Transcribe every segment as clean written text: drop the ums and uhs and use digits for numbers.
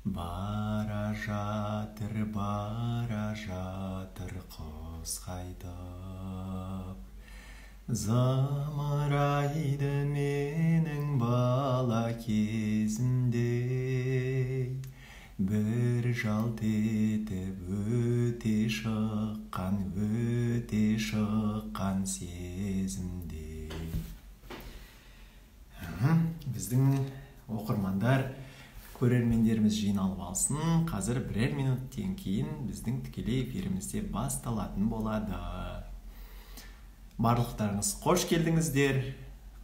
Бара жатыр, бара жатыр құс қайтып. Зымырайды менің бала кезімдей. Бір жалт етіп өте шыққан, өте шыққан сезімдей. Біздің оқырмандар, көрермендеріміз жиналып алсын. Қазір бірер минуттен кейін біздің тікелей эфирімізде басталатын болады. Барлықтарыңыз қош келдіңіздер,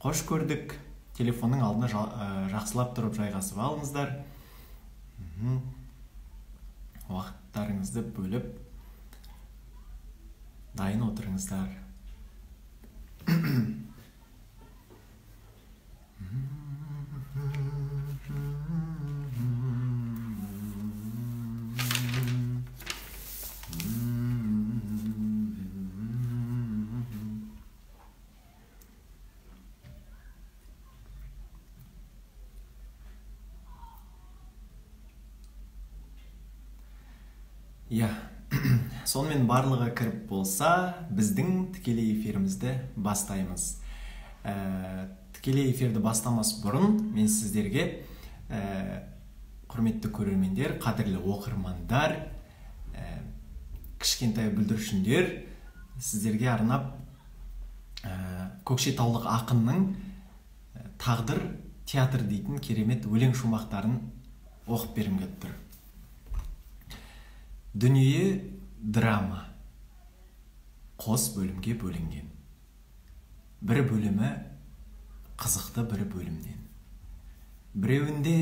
қош көрдік. Телефонның алдына жақсылап тұрып жайғасып алыңыздар. Уақыттарыңызды бөліп дайын отырыңыздар. Иә, сонымен барлығы кіріп болса, біздің тікелей эфирімізді бастаймыз. Тікелей эфирді бастамас бұрын мен сіздерге, құрметті көрермендер, қадірлі оқырмандар, кішкентай бүлдіршіндер, сіздерге арнап көкшетаулық ақынның «Тағдыр театр» дейтін керемет өлең шумақтарын оқып бергім келіп тұр. Дүние драма қос бөлімге бөлінген. Бір бөлімі қызықты бір бөлімнен. Біреуінде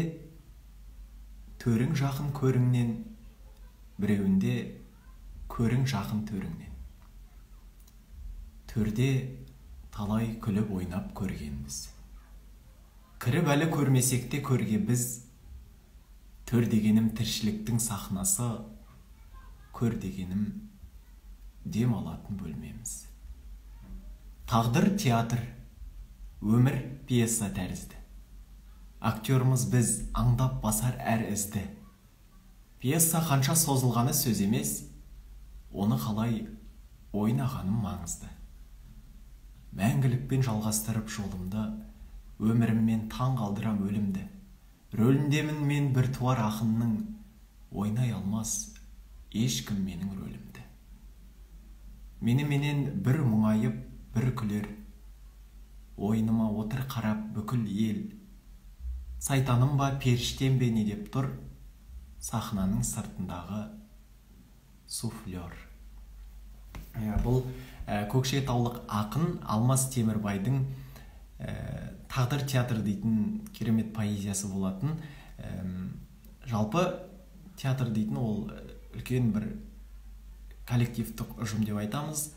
төрің жақын көріңнен, біреуінде көрің жақын төріңнен. Төрде талай күліп ойнап көргенбіз. Кіріп әлі көрмесек те көрге біз. Төр дегенім тіршіліктің сахнасы, көр дегенім дем алатын бөлмеміз. Тағдыр театр, өмір пьеса тәрізді. Актеріміз біз, аңдап басар әр ізді. Пьеса қанша созылғаны сөз емес, оны қалай ойнағаным маңызды. Мәңгілікпен жалғастырып жолымды, өміріммен таң қалдырам өлімді. Рөліндемін мен бір туар ақынның, ойнай алмас ешкім менің рөлімді. Мені менен бір мұңайып, бір күлер, ойыныма отыр қарап бүкіл ел. Сайтаным ба, періштем бе не деп тұр, сахнаның сыртындағы суфлер. Бұл көкшетаулық ақын Алмас Темірбайдың «Тағдыр театр» дейтін керемет поэзиясы болатын. Жалпы театр дейтін ол үлкен бір коллективтік ұжым деп айтамыз.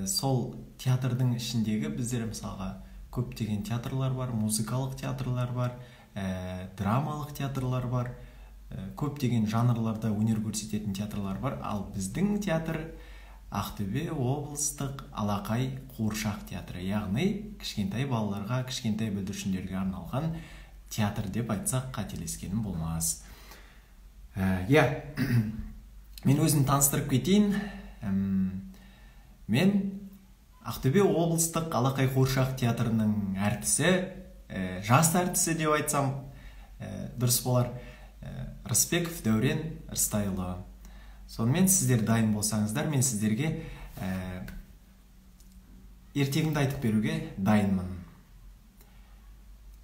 Сол театрдың ішіндегі біздер мысалға көптеген театрлар бар, музыкалық театрлар бар, драмалық театрлар бар, көптеген жанрларда өнер көрсететін театрлар бар. Ал біздің театр Ақтөбе облыстық Алақай қуыршақ театры, яғни кішкентай балаларға, кішкентай бүлдіршіндерге арналған театр деп айтсақ қателескенім болмас. Иә, мен өзім таныстырып кетейін. Мен Ақтөбе облыстық Алақай қуыршақ театрының әртісі, жас әртісі деп айтсам дұрыс болар, Рысбеков Дәурен Рыстайұлы. Сонымен сіздер дайын болсаңыздар, мен сіздерге ертегімді айтып беруге дайынмын.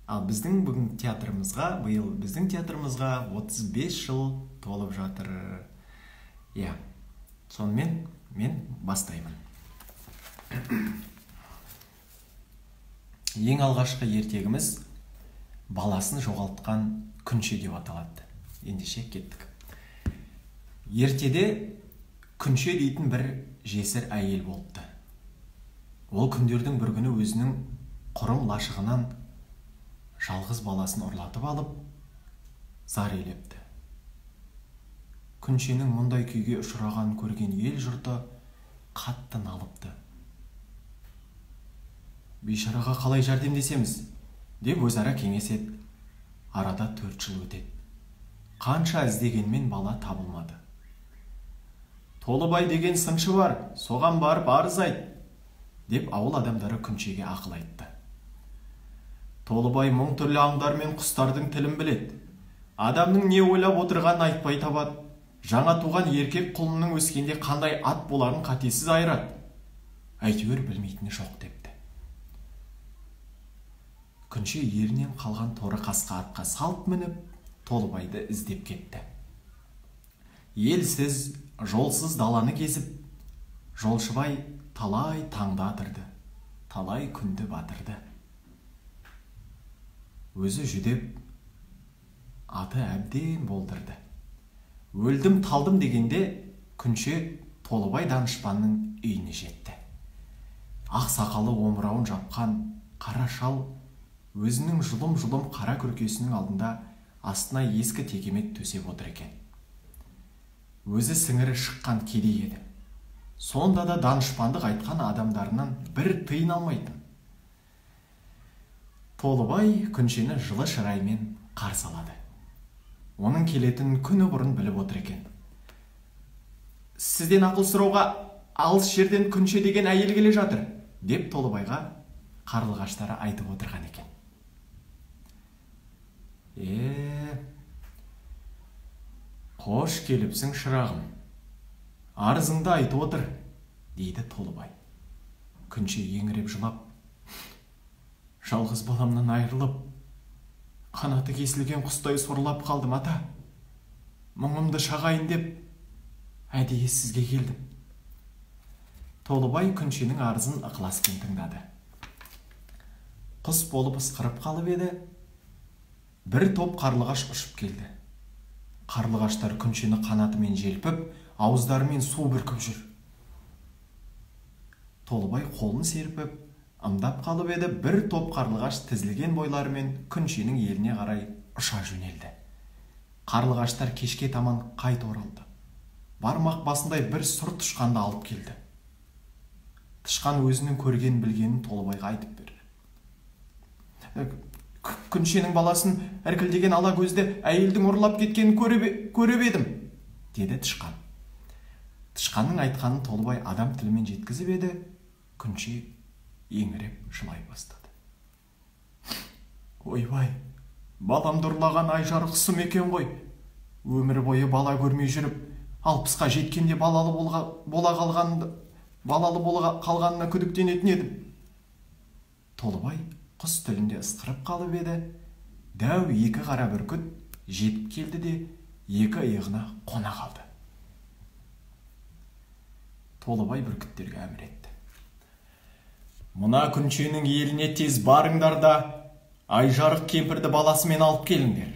Ал біздің бүгін театрымызға, биыл біздің театрымызға 35 жыл толып жатыр. Иә, сонымен мен бастаймын. Ең алғашқы ертегіміз «Баласын жоғалтқан Күнше» деп аталады. Ендеше кеттік. Ертеде Күнше дейтін бір жесір әйел болыпты. Ол күндердің бір күні өзінің құрым лашығынан жалғыз баласын ұрлатып алып, зар елепті. Күншенің мұндай күйге ұшырағанын көрген ел жұрты қатты налыпты. Бейшараға қалай жәрдемдесеміз деп өзара кеңеседі. Арада 4 жыл өтеді. Қанша іздегенмен бала табылмады. Толыбай деген сыншы бар, соған барып арыз айт, деп ауыл адамдары Күншеге ақыл айтты. Толыбай мың түрлі аңдар мен құстардың тілін біледі. Адамның не ойлап отырғанын айтпай табады. Жаңа туған еркек құлынның өскенде қандай ат боларын қатесіз айырады. Әйтеуір білмейтіні жоқ депті. Күнше ерінен қалған торы қасқа атқа салт мініп, Толыбайды іздеп кетті. Елсіз, жолсыз даланы кезіп, Жолшыбай талай таңды атырды, талай күнді батырды. Өзі жүдеп, аты әбден болдырды. Өлдім талдым дегенде Күнше Толыбай данышпанның үйіне жетті. Ақ сақалы омырауын жапқан қара шал өзінің жұлым-жұлым қара күркесінің алдында астына ескі текемет төсеп отыр екен. Өзі сіңірі шыққан кедей еді. Сонда да данышпандық айтқан адамдарынан бір тиын алмайтын. Толыбай Күншені жылы шыраймен қарсы алады. Оның келетінін күні бұрын біліп отыр екен. Сізден ақыл сұрауға алыс жерден Күнше деген әйел келе жатыр, деп Толыбайға қарлығаштары айтып отырған екен. Қош келіпсің, шырағым. Арызыңды айтып отыр, дейді Толыбай. Күнше еңіреп жылап, жалғыз баламнан айырылып, қанаты кесілген құстай сорлап қалдым, ата. Мұңымды шағайын деп әдейі сізге келдім. Толыбай Күншенің арызын ықыласпен тыңдады. Құс болып ысқырып қалып еді, бір топ қарлығаш ұшып келді. Қарлығаштар Күншені қанатымен желпіп, ауыздарымен су бүркіп жүр. Толыбай қолын серпіп, ымдап қалып еді, бір топ қарлығаш тізілген бойларымен Күншенің еліне қарай ұша жөнелді. Қарлығаштар кешке таман қайта оралды. Бармақ басындай бір сұр тышқанды алып келді. Тышқан өзінің көрген білгенін Толыбайға айтып берді. Күншенің баласын іркілдеген ала көзді әйелдің ұрлап кеткенін көріп едім, деді тышқан. Тышқанның айтқанын Толыбай адам тілімен жеткізіп еді, Күнше еңіреп жылай бастады. Ойбай, баламды ұрлаған Айжарық сұм екен ғой. Өмір бойы бала көрмей жүріп, 60-қа жеткенде балалы бола қалғанына күдіктенетін едім. Толыбай құс тілінде ысқырып қалып еді, дәу екі қара бүркіт жетіп келді де, екі иығына қона қалды. Толыбай бүркіттерге әмір етті. Мына Күншенің еліне тез барыңдар да, Айжарық кемпірді баласымен алып келіңдер.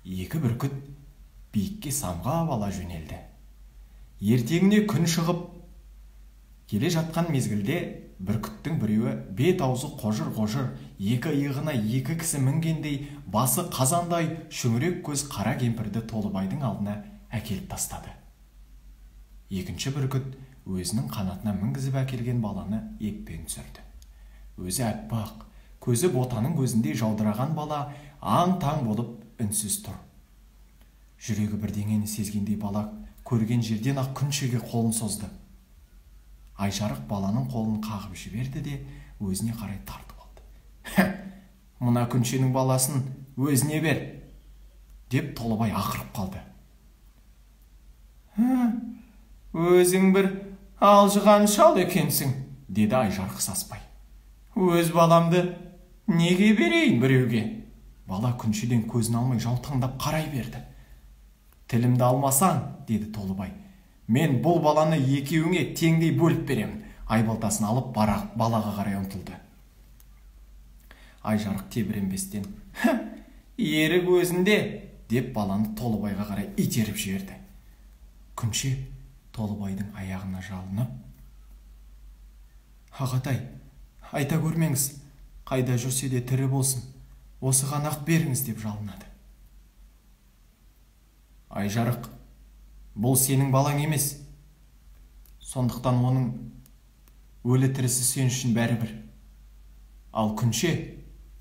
Екі бүркіт биікке самғап ала жөнелді. Ертеңіне күн шығып, келе жатқан мезгілде бүркіттің біреуі бет аузы қожыр-қожыр, екі иығына екі кісі мінгендей, басы қазандай шүңірек көз қара кемпірді Толыбайдың алдына әкеліп тастады. Екінші бүркіт өзінің қанатына мінгізіп әкелген баланы еппен түсірді. Өзі әппақ, көзі ботаның көзіндей жаудыраған бала аң-таң болып үнсіз тұр. Жүрегі бірдеңені сезгендей бала көрген жерден ақ Күншеге қолын созды. Айжарық баланың қолын қағып жіберді де, өзіне қарай тартып алды. Мына Күншенің баласын өзіне бер, деп Толыбай ақырып қалды. Өзің бір алжыған шал екенсің, деді Айжарық саспай. Өз баламды неге берейін біреуге? Бала Күншеден көзін алмай жаутаңдап қарай берді. Тілімді алмасаң, деді Толыбай, мен бұл баланы екеуіңе теңдей бөліп беремін. Айбалтасын алып балаға қарай ұмтылды. Айжарық тебіренбестен, ерік өзінде, деп баланы Толыбайға қарай итеріп жіберді. Күнше Толыбайдың аяғына жалынып, ағатай, айта көрмеңіз, қайда жүрсе де тірі болсын, осыған ақ беріңіз, деп жалынады. Айжарық, бұл сенің балаң емес, сондықтан оның өлі тірісі сен үшін бәрібір. Ал Күнше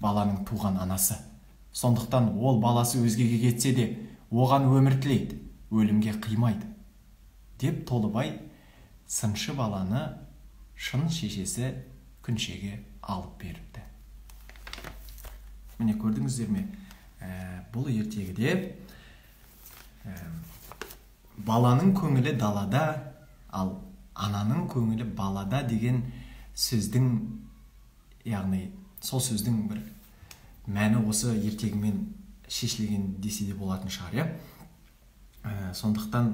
баланың туған анасы. Сондықтан ол баласы өзгеге кетсе де, оған өмір тілейді, өлімге қимайды, деп Толыбай сыншы баланы шын шешесі Күншеге алып беріпті. Міне, көрдіңіздер ме? Бұл ертегіде баланың көңілі далада, ал ананың көңілі балада деген сөздің, яғни сол сөздің бір мәні осы ертегімен шешілген десе де болатын шығар, иә? Сондықтан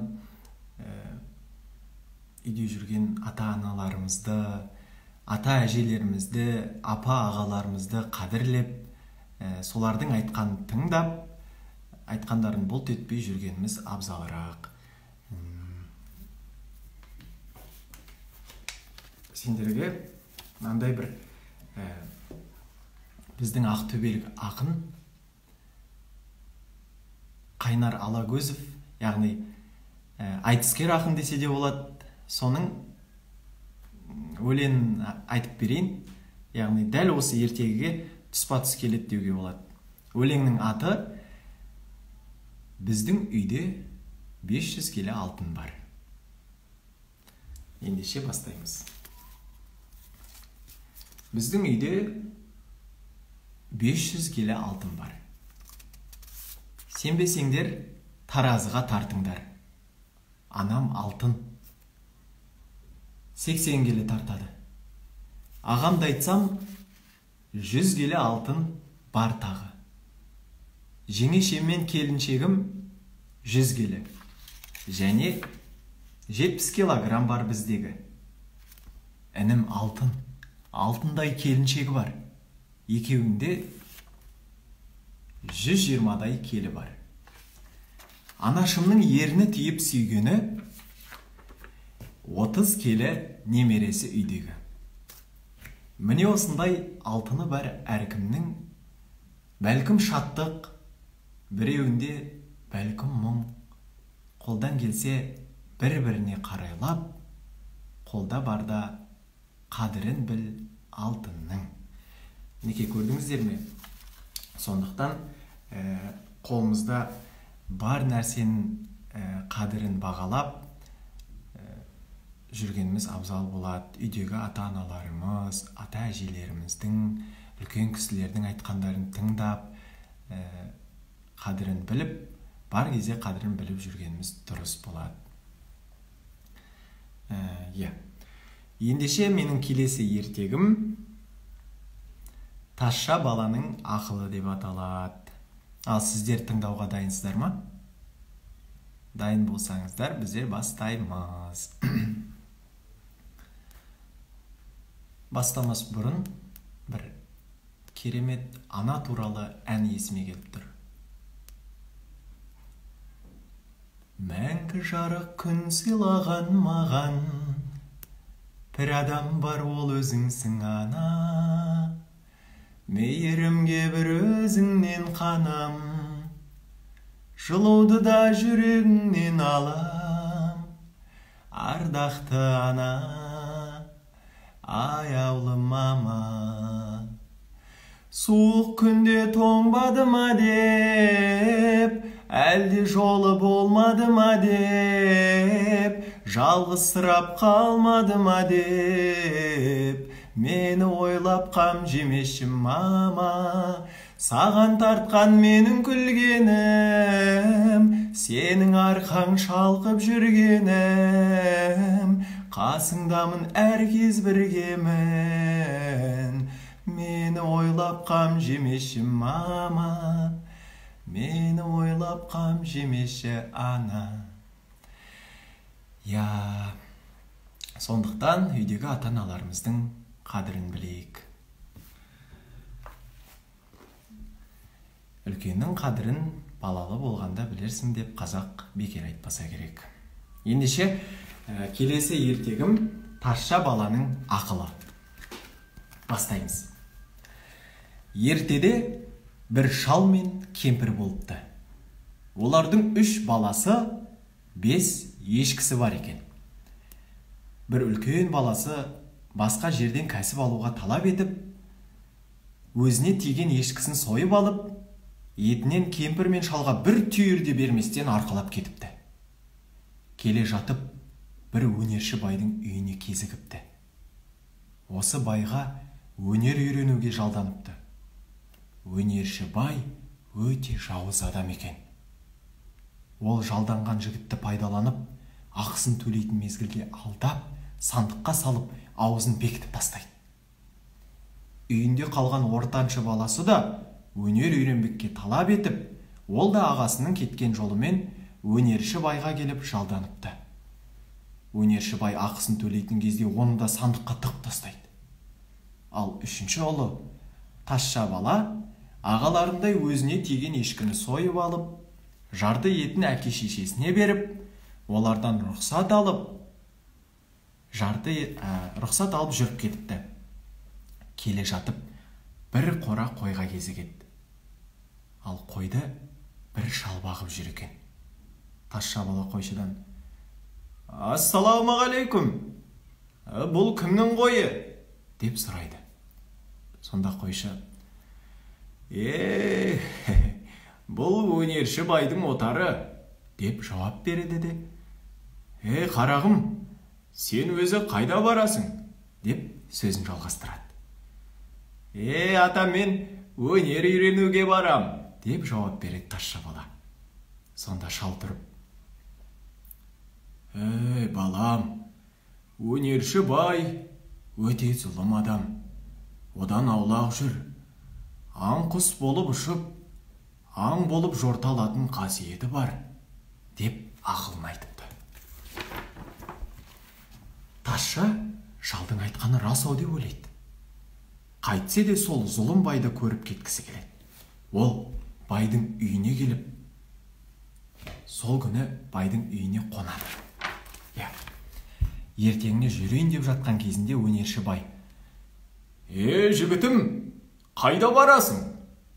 үйде жүрген ата-аналарымызды, ата-әжелерімізді, апа-ағаларымызды қадірлеп, солардың айтқанын тыңдап, айтқандарын бұлт етпей жүргеніміз абзалырақ. Сендерге мынандай бір біздің ақтөбелік ақын Қайнар Алагөзов, яғни айтыскер ақын десе де болады, соның өлеңін айтып берейін. Яғни дәл осы ертегіге тұспа-тұс келеді деуге болады. Өлеңнің аты «Біздің үйде 500 келі алтын бар». Ендеше бастаймыз. Біздің үйде 500 келі алтын бар. Сенбесеңдер, таразыға тартыңдар. Анам алтын 80 келі тартады. Ағамды айтсам, 100 келі алтын бар тағы. Жеңешем мен келіншегім 100 келі. Және 70 килограмм бар біздегі. Інім алтын, алтындай келіншегі бар. Екеуінде 120-дай келі бар. Анашымның ерні тиіп сүйгені 30 келі немересі үйдегі. Міне осындай алтыны бар әркімнің, бәлкім шаттық, біреуінде бәлкім мұң. Қолдан келсе бір-біріне қарайлап, қолда барда қадірін біл алтынның. Мінекей, көрдіңіздер ме? Сондықтан қолымызда бар нәрсенің қадірін бағалап жүргеніміз абзал болады. Үйдегі ата-аналарымыз, ата-әжелеріміздің, үлкен кісілердің айтқандарын тыңдап, қадірін біліп, бар кезде қадірін біліп жүргеніміз дұрыс болады. Иә. Ендеше менің келесі ертегім Тазша баланың ақылы деп аталады. Ал сіздер тыңдауға дайынсыздар ма? Дайын болсаңыздар, біздер бастаймыз. Бастамас бұрын бір керемет ана туралы ән есіме келіп тұр. Мәңгі жарық күн сыйлаған маған, бір адам бар, ол өзіңсің ана. Мейірімге бір өзіңнен қанам, жылуды да жүрегіңнен алам. Ардақты ана, аяулы мама. Суық күнде тоңбады ма деп, әлде жолы болмады ма деп, жалғызсырап қалмады ма деп, мені ойлап қам жемеші мама. Саған тартқан менің күлгенім, сенің арқаң шалқып жүргенім, қасыңдамын әр кез біргемін. Мені ойлап қам жемеші мама, мені ойлап қам жемеші ана. Я, сондықтан үйдегі ата-аналарымыздың қадірін білейік. Үлкеннің қадірін балалы болғанда білерсің деп қазақ бекер айтпаса керек. Ендеше келесі ертегім Тазша баланың ақылы. Бастаймыз. Ертеде бір шал мен кемпір болыпты. Олардың 3 баласы, 5 ешкісі бар екен. Бір үлкен баласы басқа жерден кәсіп алуға талап етіп, өзіне тиген ешкісін сойып алып, Етінен кемпір мен шалға бір түйір де берместен арқалап кетіпті. Келе жатып, бір өнерші байдың үйіне кезігіпті. Осы байға өнер үйренуге жалданыпты. Өнерші бай өте жауыз адам екен. Ол жалданған жігітті пайдаланып, ақысын төлейтін мезгілде алдап, сандыққа салып, аузын бекітіп тастайды. Үйінде қалған ортаншы баласы да өнер үйренбекке талап етіп, ол да ағасының кеткен жолымен өнерші байға келіп жалданыпты. Өнерші бай ақысын төлейтін кезде оны да сандыққа тығып тастайды. Ал үшінші ұлы тазша бала ағаларындай өзіне тиген ешкіні сойып алып, жарты етін әке шешесіне беріп, олардан рұқсат алып, рұқсат алып жүріп кетіпті. Келе жатып бір қора қойға кезігеді. Ал қойды бір шал бағып жүр екен. Тазша бала қойшыдан: «Ассалаумағалейкум, бұл кімнің қойы?» деп сұрайды. Сонда қойшы: Бұл өнерші байдың отары», деп жауап береді де, «Қарағым, сен өзі қайда барасың?» деп сөзін жалғастырады. «Ата, мен өнер үйренуге барам», деп жауап береді тазша бала. Сонда шал тұрып: Балам, өнерші бай өте зұлым адам, одан аулақ жүр. Аң құс болып ұшып, аң болып жорта алатын қасиеті бар», деп ақылын айтыпты. Тазша шалдың айтқаны рас-ау деп ойлайды. Қайтсе де сол зұлым байды көріп кеткісі келеді. Ол байдың үйіне келіп, сол күні байдың үйіне қонады. Ертеңіне жүрейін деп жатқан кезінде өнерші бай: «Жігітім, қайда барасың?»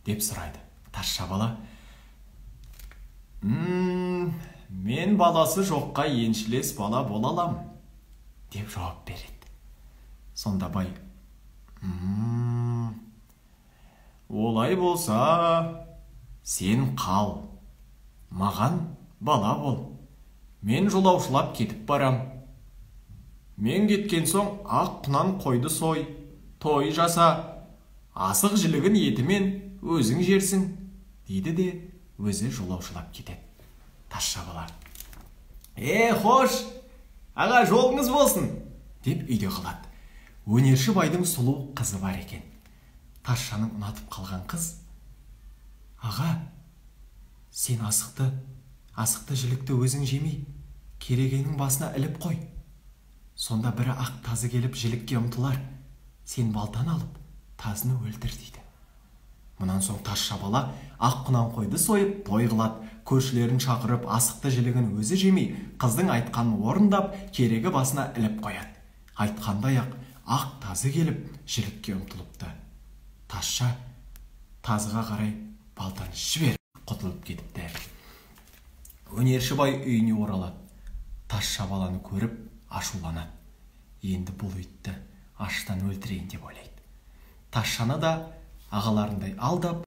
деп сұрайды. Тазша бала: «Мен баласы жоққа еншілес бала бола алам», деп жауап береді. Сонда бай: «Олай болса, сен қал, маған бала бол, мен жолаушылап кетіп барам. Мен кеткен соң ақ құнан қойды сой, той жаса, асық жілігін етімен өзің жерсің», дейді де өзі жолаушылап кетеді. Тазша бала: «Хош, аға, жолыңыз болсын», деп үйде қалады. Өнерші байдың сұлу қызы бар екен. Тазшаның ұнатып қалған қыз: «Аға, сен асықты жілікті өзің жемей, керегенің басына іліп қой. Сонда бірі ақ тазы келіп жілікке ұмтылар, сен балтаны алып, тазыны өлтір», дейді. Мұнан соң тазша бала ақ құнан қойды сойып, той қылады. Көршілерін шақырып, асықты жілігін өзі жемей, қыздың айтқанын орындап, керегі басына іліп қояды. Айтқандай ақ, ақ тазы келіп жілікке ұмтылыпты. Тазша тазыға қарай балтаны жіберіп құтылып кетіпті. Өнерші бай үйіне оралады. Тазша баланы көріп ашуланады. Енді бұл итті аштан өлтірейін деп ойлайды. Тазшаны да ағаларындай алдап,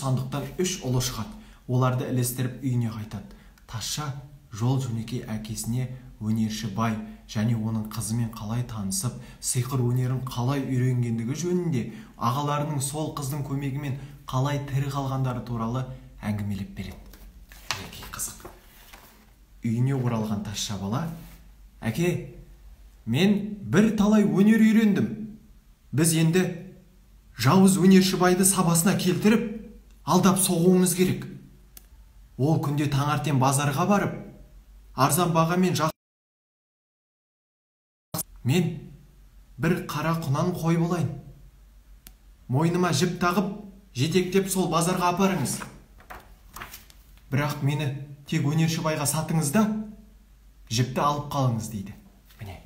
Сандықтан 3 ұлы шығады. Оларды ілестіріп үйіне қайтады. Тазша жол жөнекей әкесіне өнерші бай және оның қызымен қалай танысып, сиқыр өнерін қалай үйренгендігі жөнінде, ағаларының сол қыздың көмегімен қалай тірі қалғандары туралы әңгімелеп береді. Мінекей қызық. Үйіне оралған тазша бала: «Әке, мен бір талай өнер үйрендім. Біз енді жауыз өнерші байды сабасына келтіріп, алдап соғуымыз керек. Ол күнде таңертең базарға барып, арзан бағамен мен бір қара құнан қой болайын. Мойныма жіп тағып, жетектеп сол базарға апарыңыз. Бірақ мені тек өнерші байға сатыңыз да, жіпті алып қалыңыз», дейді. Міне,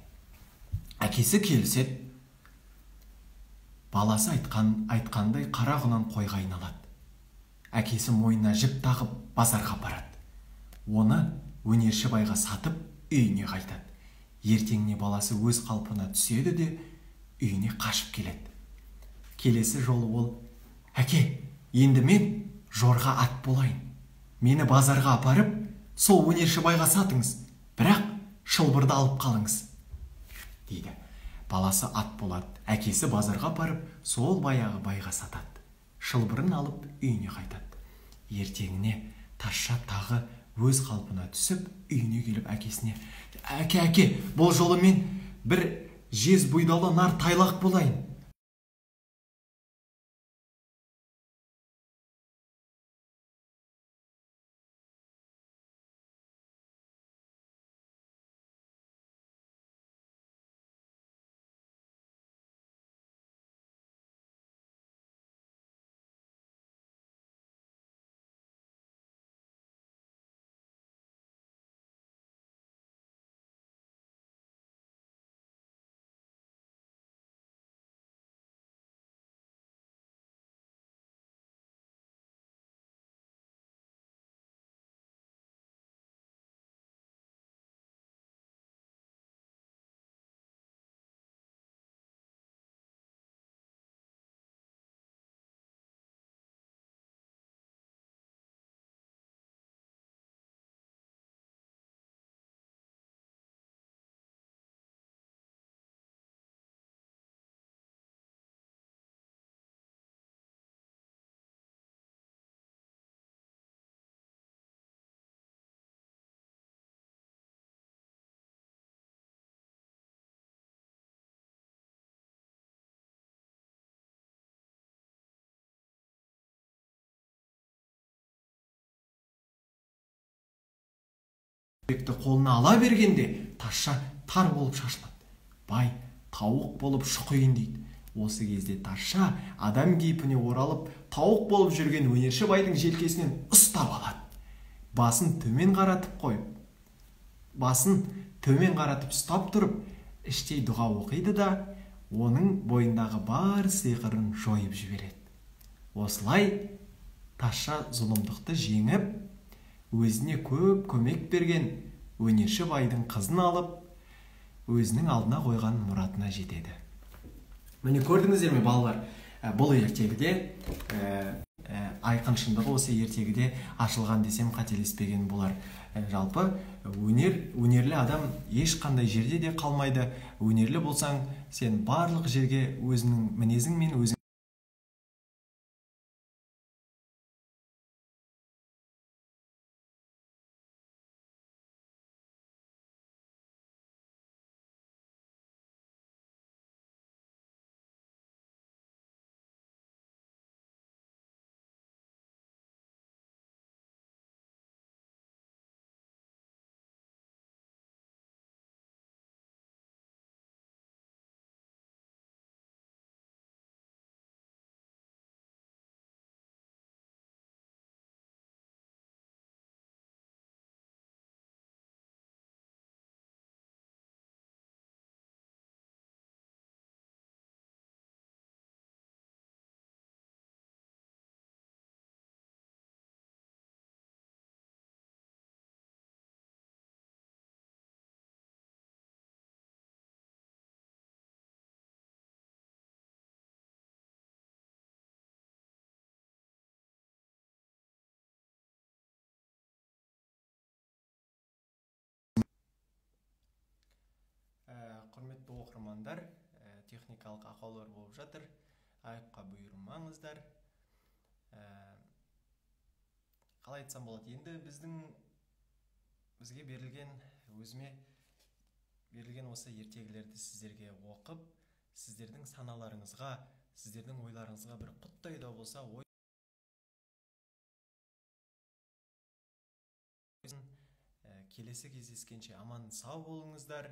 әкесі келіседі. Баласы айтқандай қара құнан қойға айналады. Әкесі мойнына жіп тағып базарға барады. Оны өнерші байға сатып үйіне қайтады. Ертеңіне баласы өз қалпына түседі де үйіне қашып келеді. Келесі жолы ол: «Әке, енді мен жорға ат болайын. Мені базарға апарып, сол өнерші байға сатыңыз, бірақ шылбырды алып қалыңыз», дейді. Баласы ат болады. Әкесі базарға апарып, сол баяғы байға сатады. Шылбырын алып үйіне қайтады. Ертеңіне тазша тағы өз қалпына түсіп, үйіне келіп әкесіне: «Әке, әке, бұл жолы мен бір жез бұйдалы нар тайлақ болайын. Қолына ала бергенде тазша тар болып шашылады. Бай тауық болып шұқиын дейді. Осы кезде тазша адам кейпіне оралып, тауық болып жүрген өнерші байдың желкесінен ұстап алады. Басын төмен қаратып қойып, басын төмен қаратып ұстап тұрып, іштей дұға оқиды да, оның бойындағы бар сиқырын жойып жібереді. Осылай тазша зұлымдықты жеңіп, өзіне көп көмек берген өнерші байдың қызын алып, өзінің алдына қойған мұратына жетеді. Міне, көрдіңіздер ме, балалар, бұл ертегіде айқын шындығы осы ертегіде ашылған десем қателеспеген болар. Жалпы өнерлі адам ешқандай жерде де қалмайды. Өнерлі болсаң, сен барлық жерге өзіңнің мінезіңмен өзің Құрметті оқырмандар, техникалық ақаулар болып жатыр. Айыпқа бұйырмаңыздар. Қалай айтсам болады? Енді бізге берілген, өзіме берілген осы ертегілерді сіздерге оқып, сіздердің саналарыңызға, сіздердің ойларыңызға бір құттай да болса ой келесі кездескенше аман сау болыңыздар.